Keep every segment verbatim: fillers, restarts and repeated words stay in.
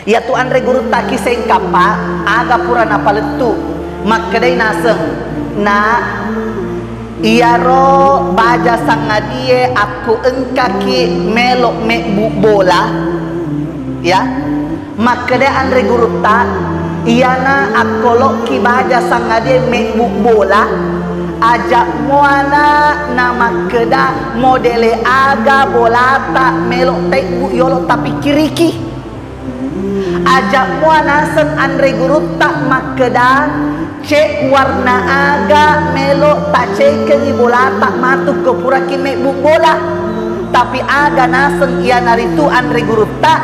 Iyatu anre gurutta ki sengkappa, aga pura napalettu. Makkedai naseng, na iyaro baja sangadie akku engkaki melo mebbu bola, ya, makkedai anre gurutta, iyana akkolokki baja sangadie mebbu bola, ajak muana na makkeda modele aga bolata melo tebbu yolo tapikkiriki. Ajak mua naseng anre gurutta makkeda, cek warna aga melo tacekkengi bolata matu ko puraki mebbu bola. Tapi aga naseng iyanaritu anre gurutta,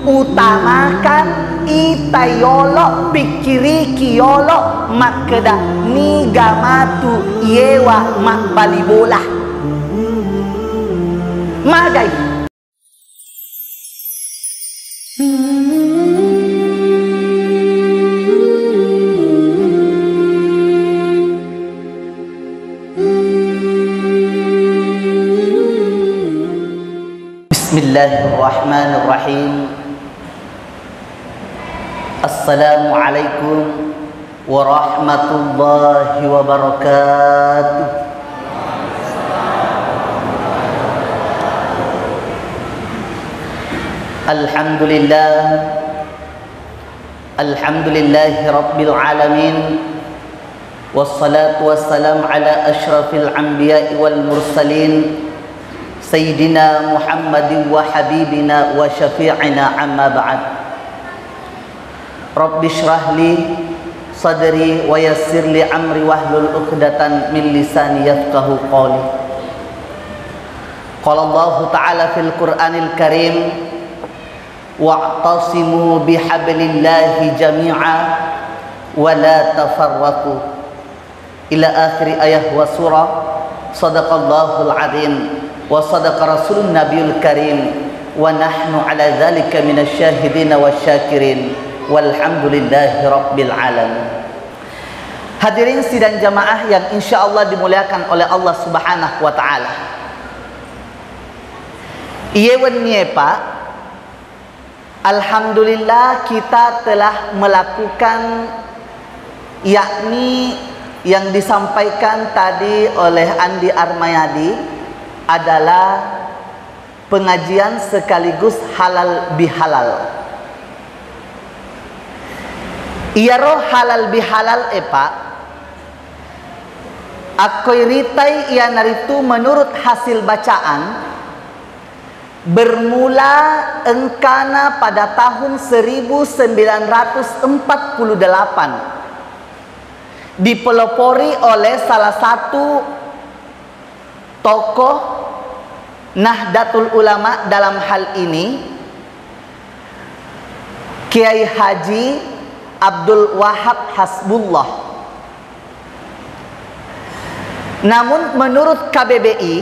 utamakan ita yolo, pikkiriki yolo makkeda niga matu yewa mabbali bola. Magai. Bismillahirrahmanirrahim. Assalamualaikum warahmatullahi wabarakatuh. Alhamdulillah. Alhamdulillahi rabbil alamin. Wassalatu wassalam ala asyrafil anbiya'i wal mursalin, sayyidina Muhammadin wa habibina wa syafi'ina, amma ba'd. Rabbi shrah li sadri wa yassir li amri wahlul uqdatan min lisani yafqahu qawli. Qala Allahu ta'ala fil Qur'anil Karim, "Wa'tasimu bihablillahi jami'a wa la tafarraqu." Ila akhiri ayah wa surah. Sadaqallahul azim wa sadaqa rasulun nabiyul karim wa nahnu ala dzalika minasy syahidina wasy syakirin walhamdulillahi rabbil alamin. Hadirin sidang jamaah yang insyaallah dimuliakan oleh Allah Subhanahu wa taala. Iye wennie, Pak, alhamdulillah, kita telah melakukan, yakni yang disampaikan tadi oleh Andi Armayadi adalah pengajian sekaligus halal bihalal. Iyaro halal bihalal, e, Pak, akko iritai iyanaritu menurut hasil bacaan, bermula engkana pada tahun seribu sembilan ratus empat puluh delapan, dipelopori oleh salah satu tokoh Nahdlatul Ulama dalam hal ini, Kiai Haji Abdul Wahab Hasbullah. Namun, menurut K B B I,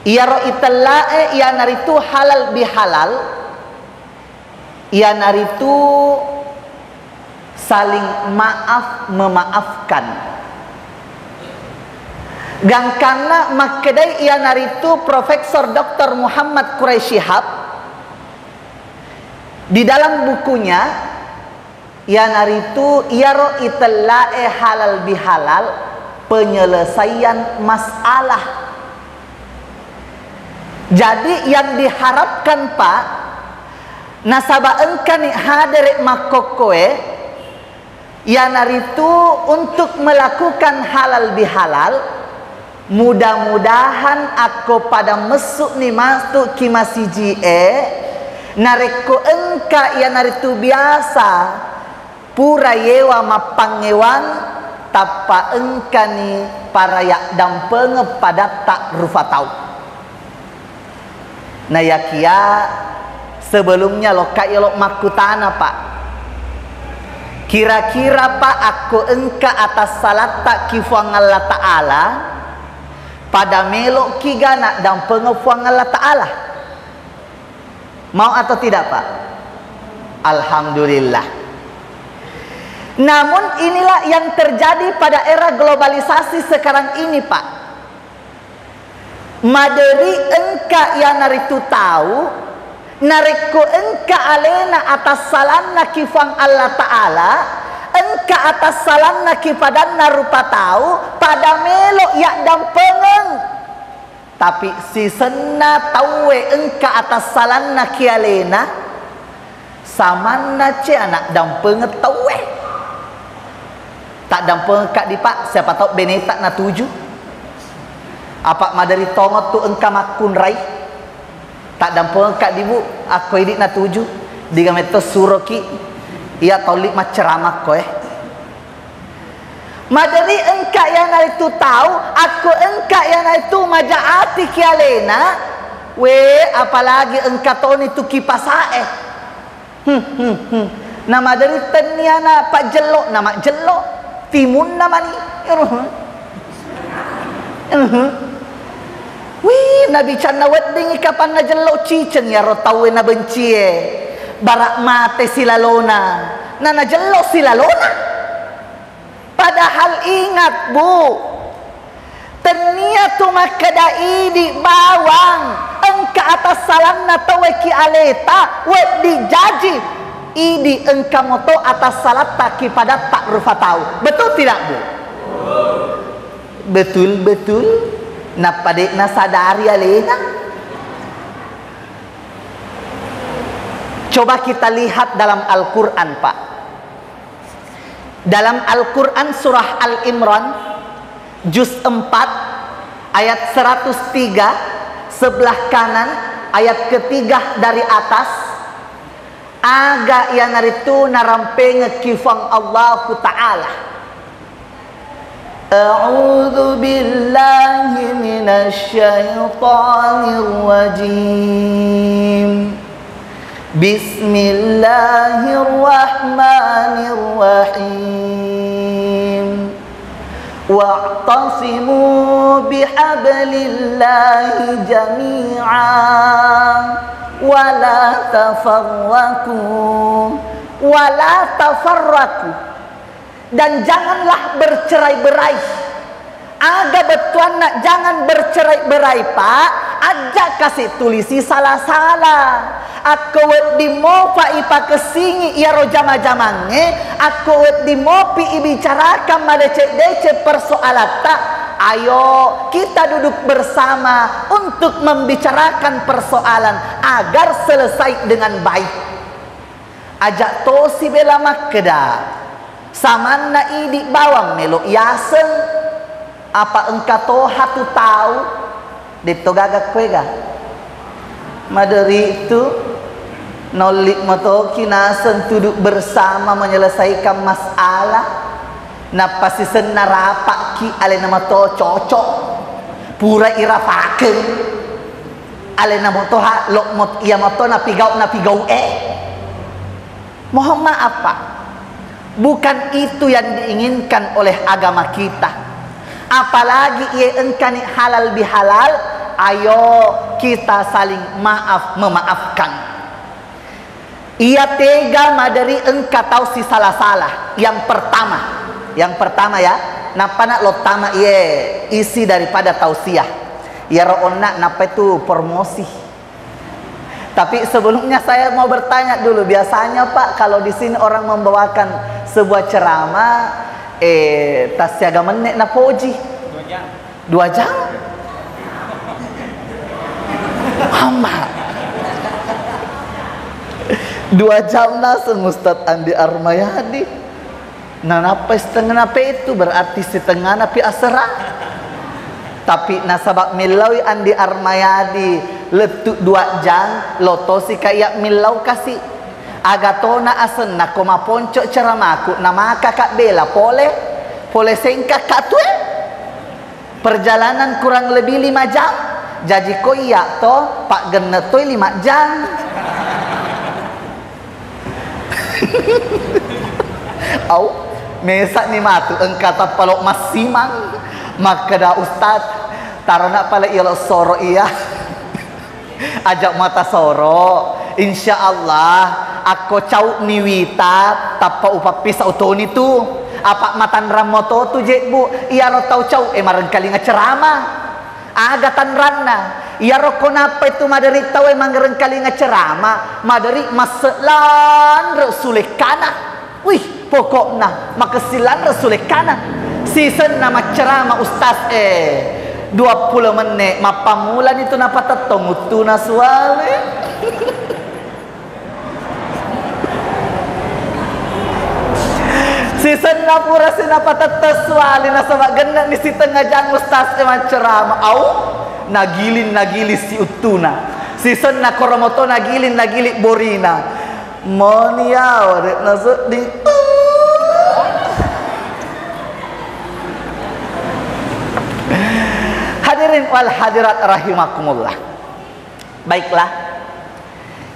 iyaro itellae iyanaritu halal bihalal, iyanaritu saling maaf memaafkan. Gangkanna makkedai iyanaritu Profesor Doktor Muhammad Quraish Shihab di dalam bukunya, iyanaritu iyaro itellae halal bihalal, penyelesaian masalah. Jadi, yang diharapkan, Pak, nasaba engkani hadere makkokkoe, iyanaritu untuk melakukan halal bihalal, mudah-mudahan akko pada messu'ni matu ki masiji'e, narekko engka iyanaritu biasa pura yewa mappangewang, tappa engkani paraya dampengeng padatta rufa tau. Nayakia sebelumnya lokka yolo makkutana, Pak. Kira-kira, Pak, akko engka atassalatta ki Fuang Allah Ta'ala, pada melo ki ga naddampengeng Fuang Allah Ta'ala? Mau atau tidak, Pak? Alhamdulillah. Namun inilah yang terjadi pada era globalisasi sekarang ini, Pak. Maderi engka iyanaritu tau Narekko engka alena atassalannaki Fuang Allah Ta'ala, engka atassalannaki padanna rupa tau, pada melo yaddampengeng. Tapi sisenna tauwe engka atassalannaki alena, samanna ce anak dampengeng tauwe. Taddampengekka di, Pak, siapa tau beneta natuju. Apa maderi tongo tu engka makkunrai. Taddampengekka di, Bu, akko idi natuju. Diga metto suroki iya tolli macceramah ko, eh. Maderi engka iyanaritu tau, akko engka iyanaritu maja atiki alena, we, apalagi engka toni tu kipasae. Hmm, hmm, hmm. Na maderi tenniana pajjello, na majjello. Timunna mani. Uhuh. Uhuh. Wih, nabicanna weddingi kapanna jello ciceng iyaro tauwe nabencie. Bara mate silalona. Na najello silalona. Padahal ingat, Bu, tennia tu makkeda idi bawang engka atassalanna tauwe ki aleta, wedding jaji idi engka moto atassalatta ki padatta rupa tau. Betul tidak, Bu? Betul, betul. Nappa de'na sadari alena. Coba kita lihat dalam Al-Quran, Pak. Dalam Al-Quran surah Al-Imran, juz empat, ayat seratus tiga, sebelah kanan, ayat ketiga dari atas, aga iyanaritu narampengekki Fuang Allahu Ta'ala. أعوذ بالله من الشيطان الرجيم. بسم الله الرحمن الرحيم. واعتصموا بحبل الله جميعا ولا تفرقوا، ولا تفرقوا. Dan janganlah bercerai-berai. Aga bettuanna jangan bercerai-berai, Pak? Aja kasi tulisi sala-sala. Akko wedding mopa ipakessingi iyaro jama-jamangnge, akko wedding mopi ibicarakan madeceng-deceng persoalatta, ayo kita duduk bersama untuk membicarakan persoalan agar selesai dengan baik. Aja tosi bela makkeda, samanna idi bawang melo yaseng, apa engka toha tu tau, detto gaga kuega. Maderi tu, nolli motoki naseng duduk bersama menyelesaikan masalah, nappa sisenna rapakki alena mato cocok, pura irapakeng. Alena motoha, lo mot-, iya moto napigau, napigau, eh. Mohon maaf, Pak. Bukan itu yang diinginkan oleh agama kita. Apalagi iye engkani halal bihalal, ayo kita saling maaf memaafkan. Iya tega maderi engka tau sisala-sala. Yang pertama, yang pertama ya, nappa na lo tama iye isi daripada tausiah. Iyaro onna nappa itu promosi. Tapi sebelumnya saya mau bertanya dulu, biasanya Pak kalau di sini orang membawakan sebuah ceramah, eh, tassiaga menne napoji? Dua jam. Mama. Dua jam naseng Ustadz Andi Armayadi. Nanappa setengah nape itu berarti setengah napi asera. Tapi nasaba millaui Andi Armayadi lettu dua jam, lotosi ka iya millau kasi. Agatona asenna ko maponco ceramaku namaka ka bela pole, pole sengka ka tue. Perjalanan kurang lebih lima jam. Jaji ko iya to, paggenne toi lima jam. Au, mesa ni matu engka tappalo massimang. Makkeda Ustaz, tarona pale iyolo soro iya. Aja mata soro, insya Allah, akko cau mi wita, tappa upappisa utoni tu. Apa matanrang moto tu jebbu, iyaro tau cau e marengkalinga ceramah. Aga tanranna, Iyaro ko nappa itu maderi tauwe mangerengkalinga cerama, maderi masse lanre sulekkana. Wih, pokokna makessing lanre sulekkana. Sisenna maccerama ustaz e, duappulo menne mappammulani tu napatettong uttuna suale. Sisenna pura sinapatette suali nasaba genne ni sitengnga jang ustaz e maccerama. Au, nagiling-nagiling si uttuna. Sisenna koromoto nagiling-nagiling borina. Moni yawa de' nasedding. Hadirin wal hadirat rahimakumullah. Baiklah.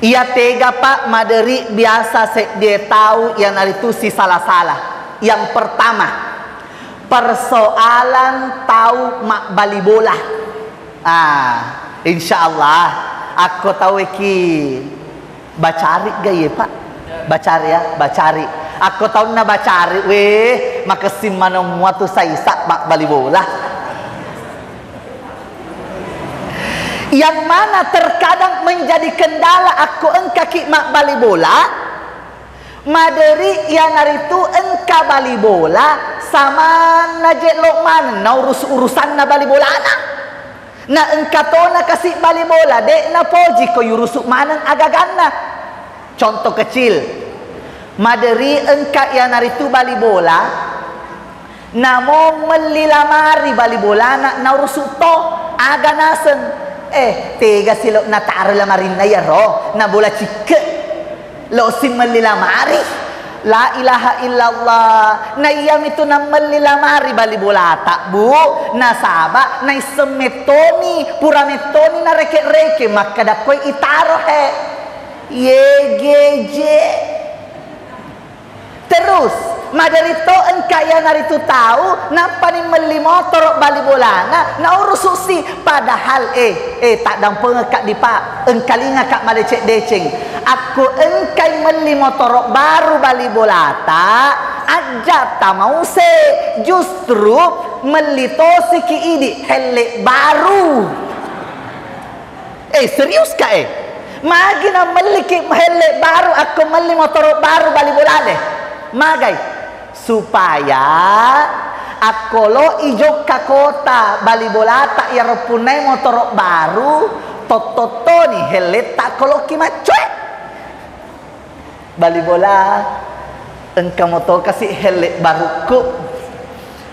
Iya tega, Pak, maderi biasa seddie tau iyanaritu sisala-sala. Yang pertama, persoalan tau mabbali bola. Ah, insya Allah, akko tauweki bacari ga iye, Pak? Bacari ya, bacari. Akko taunna bacari, weh, makessing maneng mua tu saisa mabbali bola. Yang mana terkadang menjadi kendala akko engkaki mabbali bola, maderi iyanaritu engka bali bola samanna jelo maneng naurus-urusanna bali bolana. Na engka tona kasi bali bola, de' napoji ko yurusu maneng agaganna. Contoh kecil, maderi engka iyanaritu bali bola, namo melli lamari bali bolana naurusu to, aga naseng. Eh, tega silo nataro lamarinna iyaro, na bola cikke. Lo si melli lamari. La ilaha illallah. Na iyamitu nammelli lamari bali bolata, Bu. Nasaba naisseng mettoni, pura mettoni nareke-reke makkeda koi itaro he. Yegeje. Terus, maderito engka iyanaritu tau, nappani melli motoro bali bolana, naurususi. Padahal, eh, eh, taddampengekka dipa, engkalingaka madeceng-deceng. Akko engkai melli motoro baru bali bolata, ajja tamause, justru melli tosiki idi helle baru. Eh, serius ka, eh? Magi namelliki helle baru akko melli motoro baru bali bolale? Magai? Supaya akko lo i jokka kota bali bolata iyaro punnai motoro baru, tottottoni helletta akko loki maccoe. Bali bola, engka moto kasi helle barukku.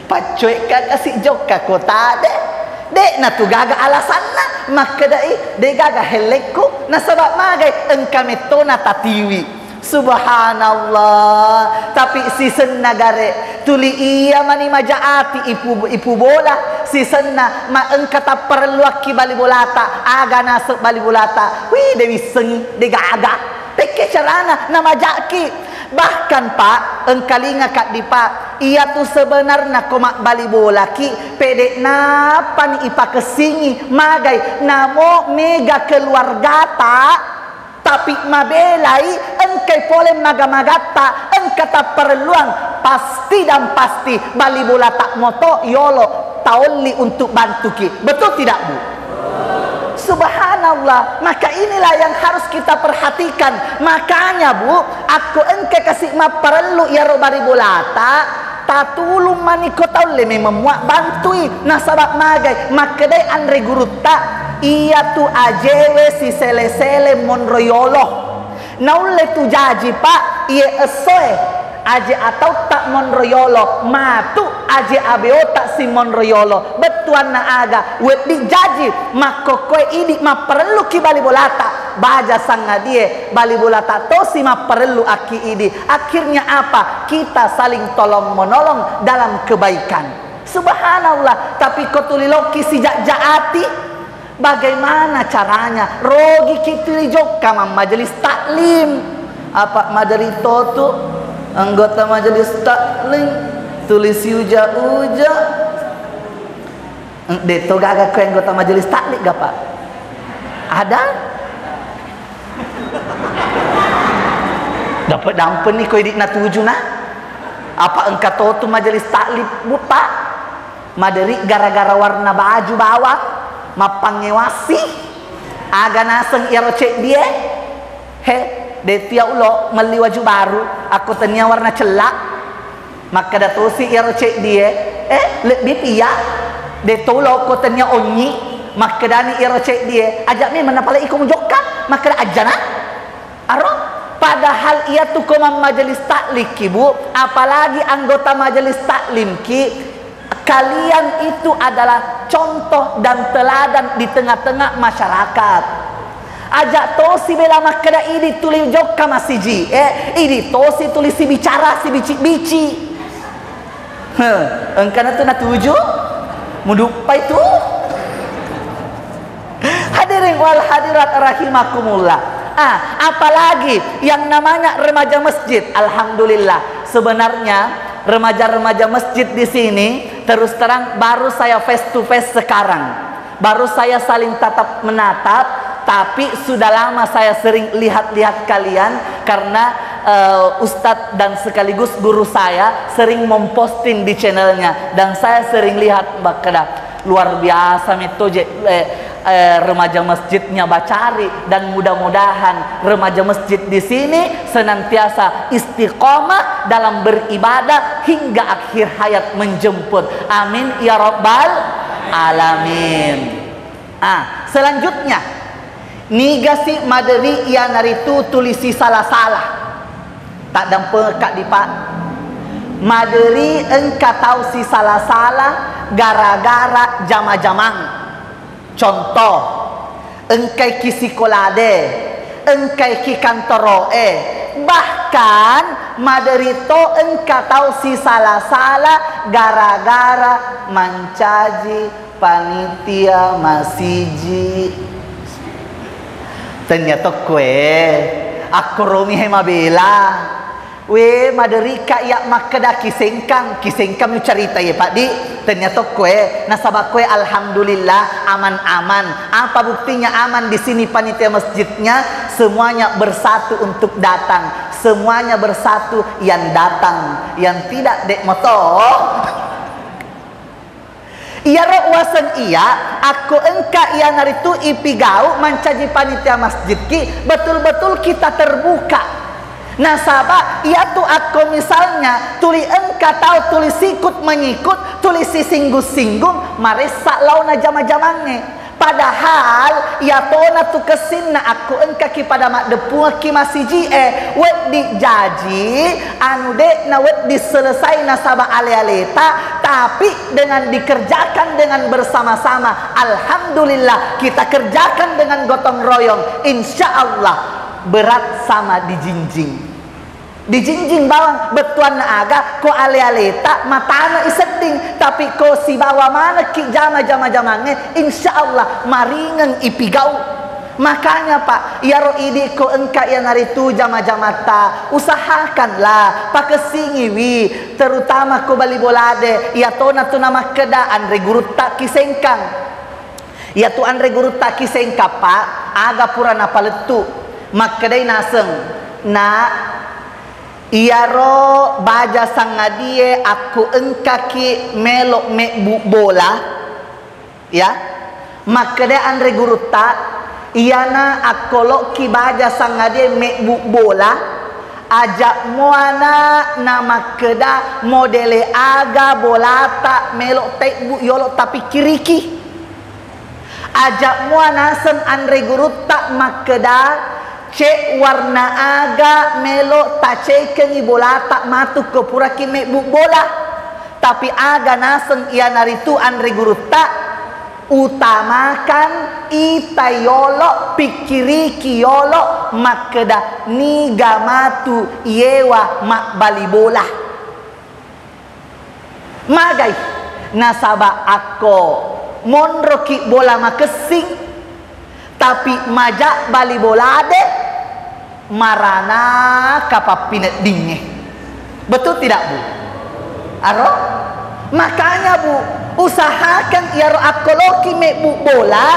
Paccoekka kasi jokka kota de. De natu gaga alasanna makkedai de gaga hellekku, nasaba magai engka mettona tatiwi. Subhanallah, tapi sisenna gare tuli iya mani maja ati ipu, ipu bola, sisenna ma engka tapparelluakki bali bolata, aga naseng bali bolata, wih de wissengi de gaga. Pekke carana namajaki. Bahkan, Pak, engkalinga kaddi, Pak, iyatu sebenarna ko mabbali bolaki, pede nappani ipakessingi, magai namo mega keluargata, tapi mabelai engkai pole maga-magatta, engka tapparelluang, pasti dan pasti bali bolata moto yolo taolli untuk bantuki. Betul tidak, Bu? Subhanallah, maka inilah yang harus kita perhatikan. Makanya, Bu, akko engka kasi mapparellu iyaro bali bolata, tatulung maniko taulle memeng mua bantui. Nasaba magai, makkedai anre gurutta, iyatu ajewe sisele-sele monro yolo. Naulle tu jaji, Pak, iye essoe. Aje atautta monro yolo, matu aje abeota si monro yolo. Bettuanna aga, wedding jaji, makkokkoe idi mapparelluki bali bolata. Baja sangadie, bali bolata tosi mapparellu akki idi. Akhirnya apa? Kita saling tolong menolong dalam kebaikan. Subhanallah, tapi ko tuli lokki sijak-jak ati. Bagaimana caranya? Rogiki tuli jokka mammajelis taklim. Apa maderito tu anggota majelis taklim tuli siuja-uja. Deto gaga ko anggota majelis taklim, gapa? Ada? Dapat dampen ni ko idik natuju na. Apa engka to tu majelis taklim, Bu, Pak? Maderi gara-gara warna baju bawang. Mappangngewassi, aga naseng iyaro ceddie? He, de' tu iya ulo melli waju baru, akko tennia warna cella. Makkeda tosi iyaro ceddie, eh, lebbi pi iya. De' to ulo ko tennia onnyi. Makkedani iyaro ceddie, aja' memeng napale iko mujokka. Makkeda ajana. Aro? Padahal iyatu ko mammajelis taklimki, Bu, apalagi anggota majelis taklimki, kalian itu adalah contoh dan teladan di tengah-tengah masyarakat. Aja' tosi bela makkeda idi tuli jokka masiji, eh, idi tosi tuli sibicara sibici-bici. Heh, engkana tu natuju, muduppai tu. Hadirin wal hadirat rahimakumullah. Ah, apalagi yang namanya remaja masjid. Alhamdulillah. Sebenarnya remaja-remaja masjid di sini terus terang baru saya face to face sekarang. Baru saya saling tatap menatap, tapi sudah lama saya sering lihat-lihat kalian karena, eh, ustadz dan sekaligus guru saya sering memposting di channelnya dan saya sering lihat, makkeda luar biasa metto je, eh, eh, remaja masjidnya bacari, dan mudah-mudahan remaja masjid di sini senantiasa istiqomah dalam beribadah hingga akhir hayat menjemput. Amin ya rabbal alamin. Ah, selanjutnya, nigasi maderi iyanaritu tuli sisala-sala. Taddampengekka di, Pak. Maderi engka tau sisala-sala gara-gara jama-jamang. Contoh, engkaiki sikolade, engkaiki kantoroe, bahkan maderi to engka tau sisala-sala gara-gara mancaji panitia masiji. Tennia tokkoe akkoromi he mabela. We, maderika iya makkeda kisengkang, kisengkang mi carita ye, Pak, di. Tennia tokkoe, nasaba koe alhamdulillah aman-aman. Apa buktinya aman di sini panitia masjidnya? Semuanya bersatu untuk datang. Semuanya bersatu yang datang, yang tidak dek moto. Iyaro uaseng iya, akko engka iyanaritu ipigau mancaji panitia masjidki, betul-betul kita terbuka. Nasaba iyatu akko misalnya tuli engka tau tuli sikut menyikut, tuli sisinggung-singgung, maressa laona jama-jamangnge. Padahal iyatona tu kessinna akko engkaki pada maddeppungekki masiji'e, wedding jaji, anu, de'na wedding selesai nasaba ale-aleta, tapi dengan dikerjakan dengan bersama-sama, alhamdulillah, kita kerjakan dengan gotong royong, insya Allah berat sama dijinjing. Dijinjing bawang, bettuanna aga, ko ale-aleta matana isedding, tapi ko sibawa manekki jama-jama-jamangnge, insya Allah maringeng ipigau. Makanya, Pak, iyaro idi ko engka iyanaritu jama-jamatta, usahakanlah pakessingiwi, terutama ko bali bolade, iyatona tu namakkeda anre gurutta kisengkang. Iyatu anre gurutta kisengkang, Pak, aga pura napalettu, makkedai naseng, "Nak, iyaro baja sangadie akku engkaki melo mebbu bola." Ya, makkeda anre gurutta, iyana akkolo'ki baja sangadie mebbu bola, ajak muana namakkeda modele aga bolata melo tebbu yolo tapikkiriki. Ajak muanaseng anre gurutta makkeda, cek warna aga melo tacekkengi bolata matu ko puraki mebbu bola. Tapi aga naseng iyanaritu anre gurutta, utamakan ita yolo, pikkiriki yolo makkeda niga matu yewa mabbali bola. Magai? Nasaba akko monroki bola makessing, tapi maja bali bolade, maranaka pappineddingnge. Betul tidak, Bu? Aro? Makanya, Bu, usahakan iyaro akkoloki mebbu bola,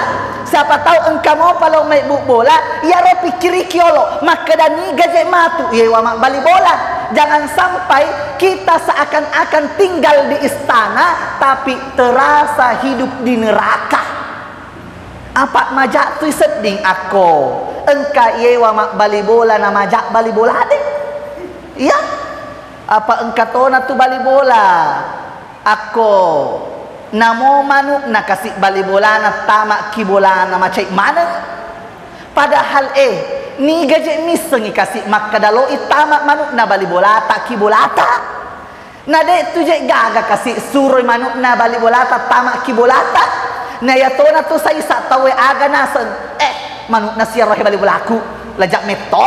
siapa tahu engka mopa lo mebbu bola, iyaro pikkiriki yolo, makkeda niga je matu, yewa mabbali bola. Jangan sampai kita seakan-akan tinggal di istana, tapi terasa hidup di neraka. Apa maja' tu sedding akko engka iyewa mabbali bola na maja' bali bola de'. Iya. Apa engka tona tu bali bola. Akko namo manu'na kasi' bali bolana tama' ki bolana macai' maneng. Padahal, eh, niga je' missengngi kasi' makkeda lo'i tama' manu'na bali bolata ki bolata. Na de' tu je' gaga kasi' suroi manu'na bali bolata tama' ki bolata. Na iya tona tu saisa' tauwe aga naseng, eh, manu'na siaro he bali bolaku, laja' metto.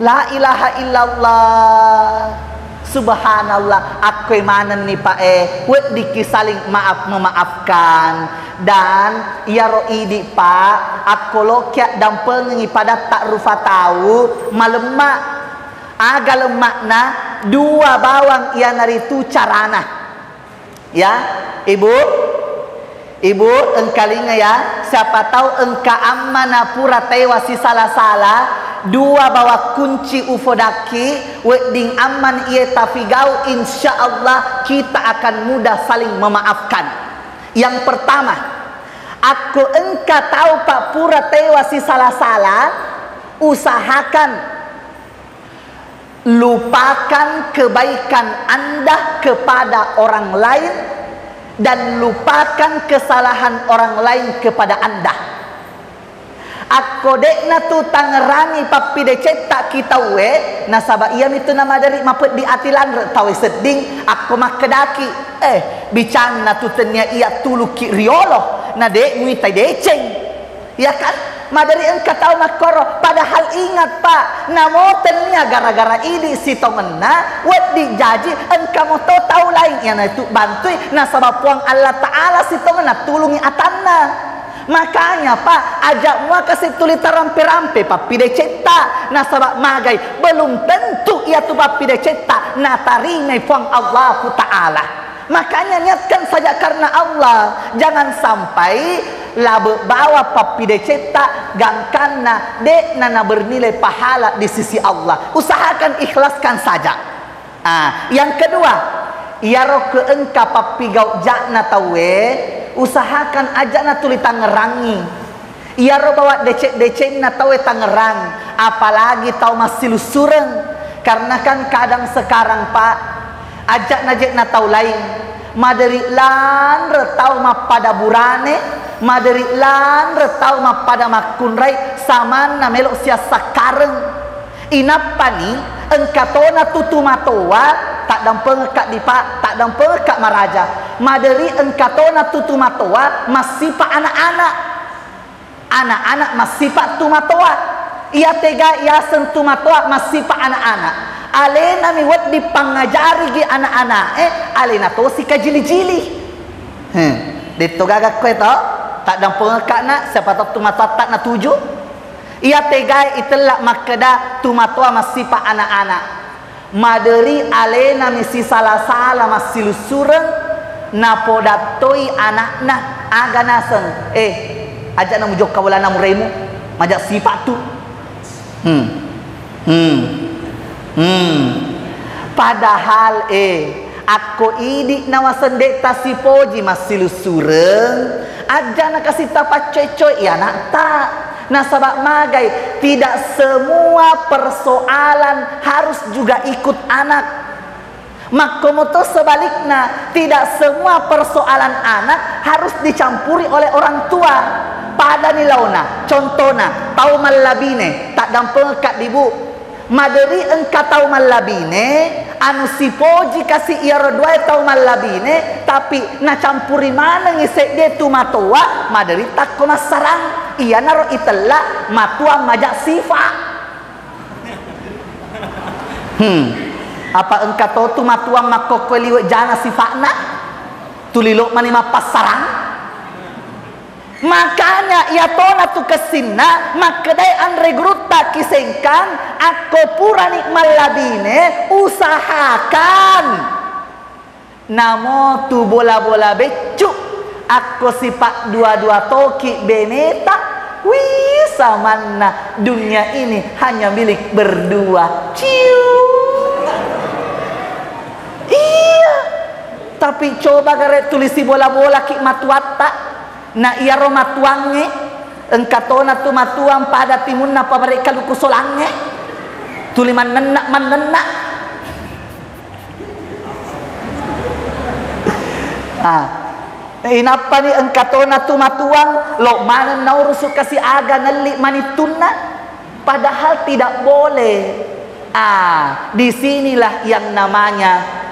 La ilaha illallah. Subhanallah, akkoe manenni, Pak, e, weddikki saling maaf memaafkan. Dan iyaro idi', Pak, akko lokia' dampengengi padatta rufa tau, malemma'. Aga lemma'na? Dua bawang, iyanaritu carana. Ya, Ibu? Ibu, engkalinga ya, siapa tahu engka amma na pura tewa sisala-sala, dua bawa kunci ufodakki, wedding amma iye tafigau, insya Allah kita akan mudah saling memaafkan. Yang pertama, akko engka tau, Pak, pura tewa sisala-sala, usahakan lupakan kebaikan Anda kepada orang lain dan lupakan kesalahan orang lain kepada Anda. Akko de'na tu tangerangi pappidecetta ki tauwe, nasaba iyami tu namaderi mapeddi ati lanre tauwe sedding, akko makkedaki, eh, bicanna tu tennia iya tuluki riolo, na de' muitai deceng. Ya kan? Maderi engka tau makkoro, padahal ingat, Pak, namo tennia gara-gara idi' sitongenna, wedding jaji engka moto tau laing iyanaritu bantui, nasaba Puang Allah Ta'ala sitongenna tulungi atanna. Makanya, Pak, aja mua kasi' tuli tarampe-rampe pappidecetta, nasaba magai belum tentu iyatu pappidecetta natarimai Puang Allahu Ta'ala. Makanya niatkan saja karena Allah. Jangan sampai labe bawa pappidecetta gangkanna de'na nabernilai pahala di sisi Allah. Usahakan ikhlaskan saja. Ah, yang kedua, iyaro ke engka pappigau ja'na tauwe, usahakan aja natuli tangerangi. Iyaro bawa decek-decekna tauwe tangerang, apalagi tau massilussureng. Karena kan kadang sekarang, Pak, ajak najekna tau laing, maderi lanre tau mappada burane, maderi lanre tau mappada makkunrai, samanna melo siassakkareng. Inappani engka tona tutu matoa, taddampengekka dipa, taddampengekka maraja, maderi engka tona tutu matoa massipa anak-anak. Anak-anak massipa tumatoa. Iya tega yaseng tumatoa massipa anak-anak. Alena mi wedding pangajarigi anak-anak e, alena tosi kajili-jili. He, detto gaga koe to, taddampengekka na, siapa tahu tumatoatta natuju. Iya tegae itella makkeda tumatoa massipa anak-anak. Maderi alena mi sisala-sala massilussureng, napodattoi anakna, aga naseng, eh, aja na mujokka bolana muremu, maja sipa tu. Hmm. Hmm. Hmm. Padahal, eh, akko idi nawaseng de tasipoji massilussureng, aja na kasi tapaccoe-coe anakta. Nasaba magai, tidak semua persoalan harus juga ikut anak. Makkomoto sebalikna, tidak semua persoalan anak harus dicampuri oleh orang tua. Padani laona, contona, tau mallabine, taddampengekka dibu. Maderi engka tau mallabine, anu sipoji kasi iyaro duae tau mallabine, tapi nacampuri manengi seddie tumatoa, maderi takko massarang. Iyanaro itella matuang maja sifa. Hmm. Apa engka to tumatuang makkokkoe liwe jana sifa'na? Tuli lo mani mappassarang? Makanya iyatona tu kessinna makkedai anre gurutta kisengkang, akko purani mallabine, usahakan. Namo tu bola-bola beccu, akko sipa dua-dua toki beneta, wih, samanna dunia ini hanya milik berdua. Ciu. Iya. Tapi coba gare tulisi bola-bola ki matuatta. Na iyaro matuangnge, Engka tona tu matuang pada timunna pabare' kaluku solangnge. Tuli mannenna, mannenna. Ah. Inappani engka tona tu matuang, lo maneng naurusu kasi aga nelli manittunna. Padahal tidak boleh. Ah, disinilah yang namanya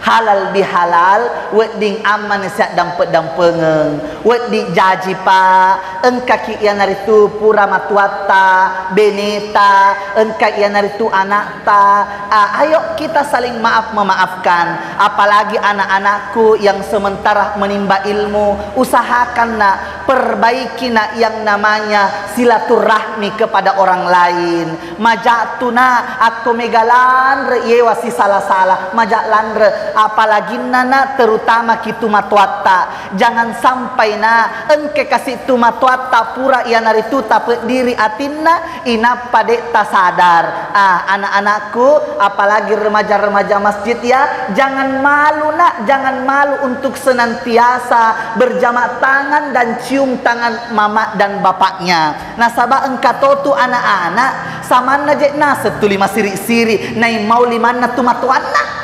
halal bihalal, wedding ammani siaddampe-dampengeng, wedding jaji, Pak, engkaki iyanaritu pura matuatta, beneta, engka iyanaritu anakta. Ah, ayo kita saling maaf memaafkan, apalagi anak-anakku yang sementara menimba ilmu, usahakan nak, perbaiki nak yang namanya silaturahmi kepada orang lain. Maja'tu na, akko mega lanre yewa sisala-sala, maja' lanre, apalaginna na terutama ki tu matoatta. Jangan sampai na engke kasi tu matoatta pura iyanaritu tapeddiri atinna, inappa de' tasadar. Ah, anak-anakku, apalagi remaja-remaja masjid ya, jangan malu nak, jangan malu untuk senantiasa berjamak tangan dan cium tangan mama dan bapaknya. Nasaba engka to tu anak-anak, samanna je' naseng tuli masiri-siri, naimmau limanna tu matoanna.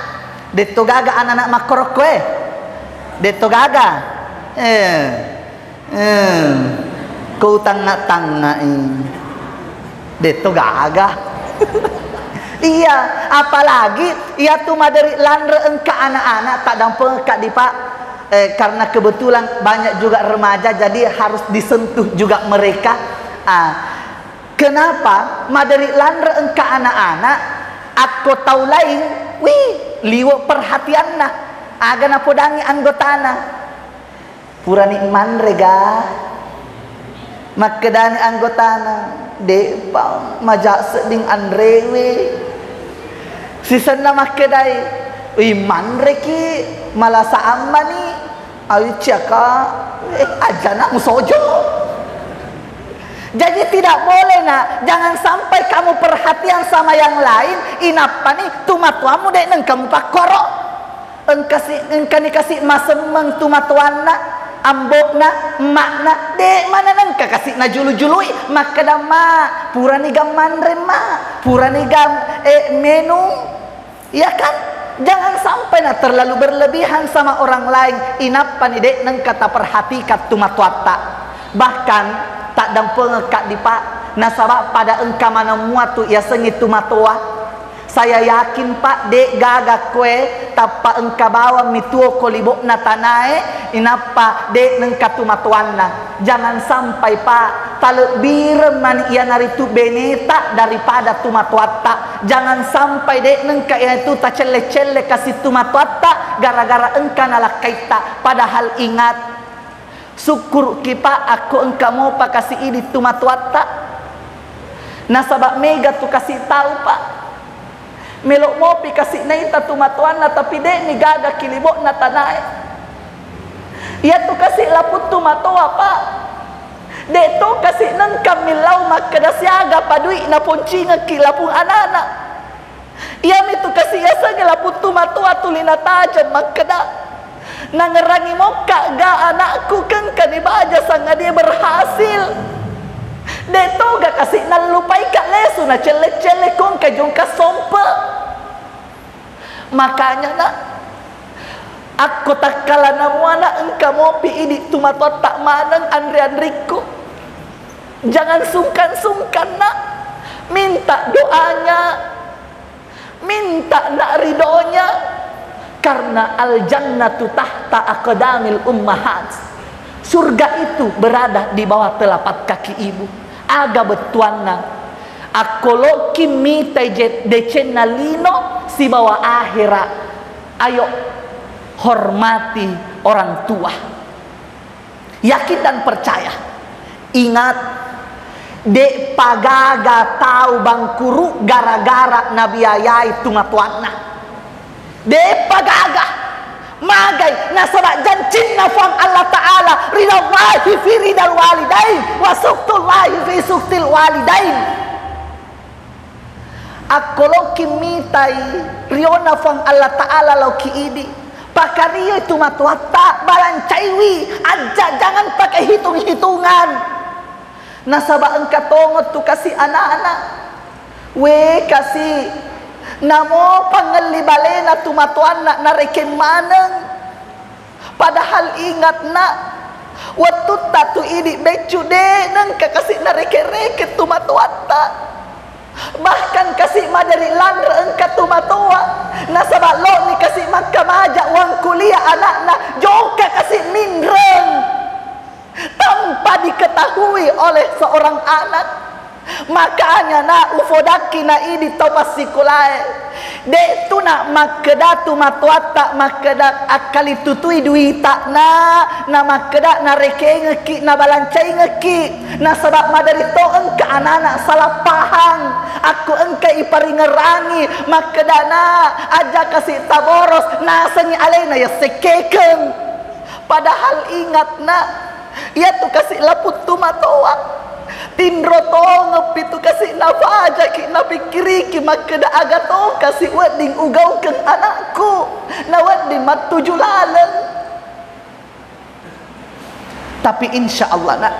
Detto gaga anak-anak makkorokko e. Detto gaga. Eh. Eh. Ko utangnga-tangngai. Detto gaga. Iya, apalagi iya tu maderi lanre engka anak-anak, tak dampeng ka di Pak. Eh, karena kebetulan banyak juga remaja, jadi harus disentuh juga mereka. Ah, kenapa maderi lanre engka anak-anak, akko tau laing, wih, liwe' perhatianna. Aga napodangi anggotana. Purani manre ga? Makkedani anggotana, de'pa, maja' sedding anrewe. Sisenna makkedai, wi manreki, malasa ammani, awi ciaka, eh, ajana musojo. Jadi tidak boleh nak, jangan sampai kamu perhatian sama yang lain, inappani tu matuammu de' nengka mupakkoro. Engkasi, engkani kasi masemmeng tu matoanna, ambo'na, emma'na, de' maneng engka kasi najulu-jului, makkeda, "Ma, purani ga manre, Ma, purani ga, eh, menung." Iya kan? Jangan sampai na terlalu berlebihan sama orang lain, inappani de' nengka taperhatikan tu matoatta. Bahkan, taddampengekka di Pak, nasaba pada engka maneng mua tu yasengnge tu matoa. Saya yakin, Pak, de' gaga koe tappa engka bawang mi tuo ko libo'na tanae, inappa de' nengka tu matoanna. Jangan sampai, Pak, talebbireng mani iyanaritu beneta daripada tu matoatta. Jangan sampai de' nengka iyanaritu tacelle-celle kasi tu matoatta gara-gara engka nalakkaitta. Padahal ingat, sukkuru'ki, Pak, akko engka mopa kasi idi tu matoatta. Nasaba mega tu kasi tau, Pak. Melo mopi kasi naita tu matoanna, tapi de' ni gaga ki libo'na tanae. Iya tu kasi laputtu matoa, Pak. De' to kasi nengka millau makkeda siaga padui naponcingekki lapung anana. Iyamitu kasi yasengnge laputtu matoa tuli natajeng makkeda, "Nangerangi mokka ga anakku kengkani baja sangadie berhasil." De' toga kasi nallupaika lesu nacelle-celle kongka jongka sompe. Makanya nak, akko takkalana muana engka mopi idi tu matoatta maneng anri-anrikku. Jangan sungkan-sungkan nak, minta doanya. Minta nak ridonya, karena al-jannatu tahta aqdamil ummahat. Surga itu berada di bawah telapak kaki ibu. Aga bettuanna? Akko loki mitai je-, decenna lino sibawa ahera, ayo hormati orang tua. Yakin dan percaya. Ingat, de'pa gaga tau bangkuru gara-gara nabiayai tu matoanna. De'pa gaga. Magai, nasaba jancinna Puang Allah Ta'ala, ridallahi fi ridal walidain, wa sukhtullahi fi sukhtil walidain. Akko loki mitai riona Puang Allah Ta'ala laoki idi, pakarioi tu matoatta, balancaiwi, aja jangan pakai hitung-hitungan. Nasaba engka tongeng tu kasi anana. We kasi, namo pangelli balena tu matoanna narekeng maneng. Padahal ingatna, wettutta tu idi beccu de nengka kasi nareke-reke tu matoatta. Bahkan kasi maderi lanre engka tu matoa, nasaba loni kasi makkamaja uang kuliah anakna, jokka kasi minreng tanpa diketahui oleh seorang anak. Makanya na ufodakki na idi tau passikolae, de tu na makkeda tu matoatta makkeda akkalitutui duita na, na makkeda narekengekki, nabalancaingekki, nasaba maderi to engka anak-anak salah pahang, akko engka iparingerangi makkeda na aja kasi taboros nasengi alena yassekkekeng. Padahal ingatna, iyatu kasi laputtu matoa. Tinro tongeppi tu kasi nafajaki napikkiriki makkeda aga to kasi wedding ugaukeng anakku, na wedding mattuju laleng. Tapi insya Allah nak,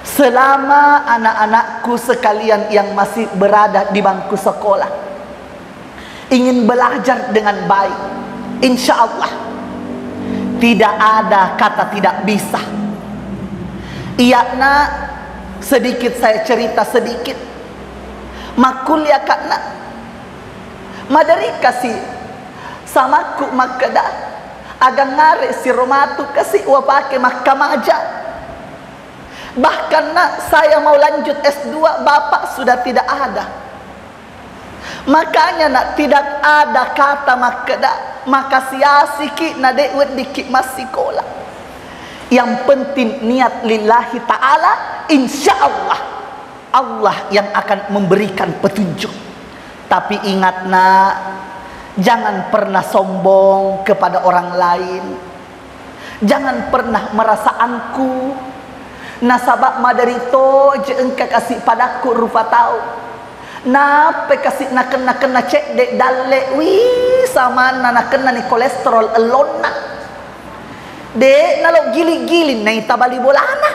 selama anak-anakku sekalian yang masih berada di bangku sekolah, ingin belajar dengan baik, insya Allah tidak ada kata tidak bisa. Iya nak, sedikit saya cerita sedikit. Makkuliah kak nak, maderi kasi samakku makkeda, agangngare siromatu kasi wapake makkamaja. Bahkan nak, saya mau lanjut S dua, bapak sudah tidak ada. Makanya nak, tidak ada kata makkeda makasiasiki na de weddikki massikola. Yang penting niat lillahi ta'ala, insya Allah Allah yang akan memberikan petunjuk. Tapi ingat nak, jangan pernah sombong kepada orang lain. Jangan pernah merasa angkuh. Nasaba maderi to je engka kasi padakku rupa tau. Nappe kasi nakenna-kenna cedde dalle, wih, samanna nakenna ni kolesterol ellonna. De nalo giling-giling naita bali bolana.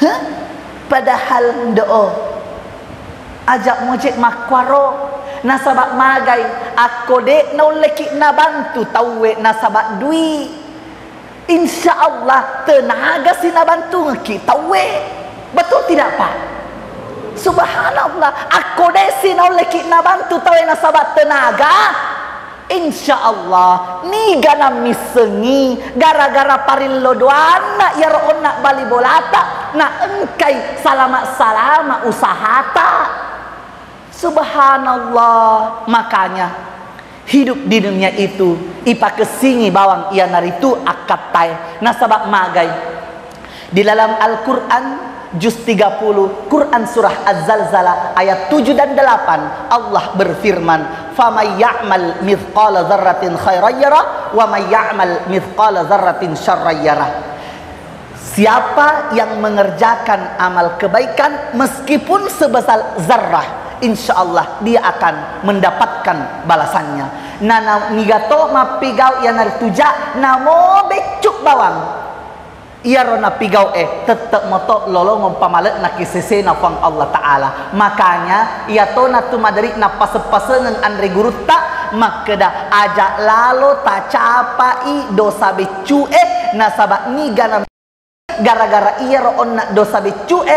Heh? Padahal ndo, aja mojek makkuaro, nasaba magai akko de naulleki nabantu tauwe nasaba dui. Insya Allah tenaga si nabantungki tauwe. Betul tidak, Pak? Subhanallah, akko de si naulleki nabantu tauwe nasaba tenaga. Insya Allah, niga nammissengi gara-gara parillo doanna iyaro onna bali bolata, na engkai salama-salama usahata. Subhanallah, makanya hidup di dunia itu ipakessingi bawang iyanaritu akkattae, nasaba magai. Di dalam Al-Quran, juz tiga puluh, Quran surah Az-Zalzalah ayat tujuh dan delapan, Allah berfirman, "Faman ya'mal mithqala dzarratin khairan yarah, wa man ya'mal mithqala dzarratin syarran yarah." Siapa yang mengerjakan amal kebaikan meskipun sebesar zarrah, insya Allah dia akan mendapatkan balasannya. Nana nigato mappigau iyanaritu ja namo beccu bawang. Iyaro napigau'e, tette'moto lolongeng pamale'na ki sesena Puang Allah Ta'ala. Makanya, iyatona tu maderi nappaseng-pasengeng anre gurutta, makkeda, aja lalo tacapai dosa beccu'e, nasaba nigana gara-gara iyaro onna dosa beccu'e,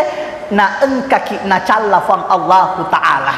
na engkaki nacalla Puang Allahu Ta'ala.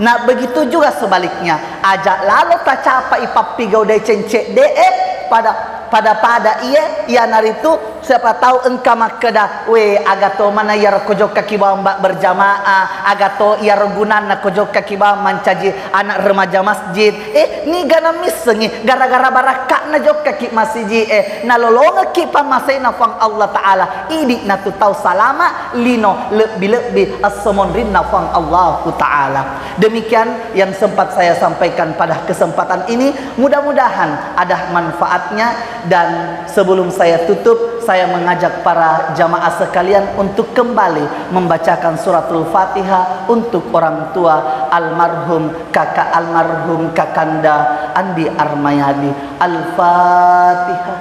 Nah, begitu juga sebaliknya, aja lalo tacapai pappigau deceng cedde'e pada, pada-pada iye, iyanaritu siapa tahu engka makkeda, "We, aga to mana iyaro ko jokkaki bawang ba-, berjamaah, aga to iyaro gunanna ko jokkaki bawang mancaji anak remaja masjid." Eh, niga na missengi gara-gara barakka'na jokkaki masiji, eh, nalolongekki pammasena Puang Allah Ta'ala, idi natu tau salama lino lebbi-lebbi esso monrinna Puang Allahu Ta'ala. Demikian yang sempat saya sampaikan pada kesempatan ini, mudah-mudahan ada manfaatnya, dan sebelum saya tutup, saya mengajak para jamaah sekalian untuk kembali membacakan suratul Fatihah untuk orang tua almarhum kakak almarhum Kakanda Andi Armayadi. Al-Fatihah.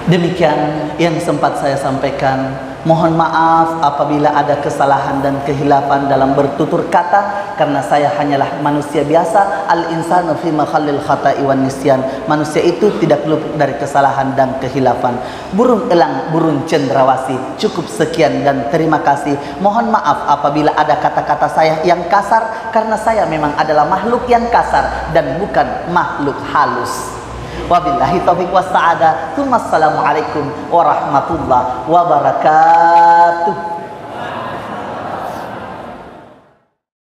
Demikian yang sempat saya sampaikan. Mohon maaf apabila ada kesalahan dan kehilafan dalam bertutur kata, karena saya hanyalah manusia biasa. Al-insanu fi makhallil khata'i wan nisyan. Manusia itu tidak luput dari kesalahan dan kehilafan. Burung elang, burung cendrawasih. Cukup sekian dan terima kasih. Mohon maaf apabila ada kata-kata saya yang kasar, karena saya memang adalah makhluk yang kasar dan bukan makhluk halus. Wabillahi taufiq was sa'adah. Tsumma assalamualaikum warahmatullahi wabarakatuh.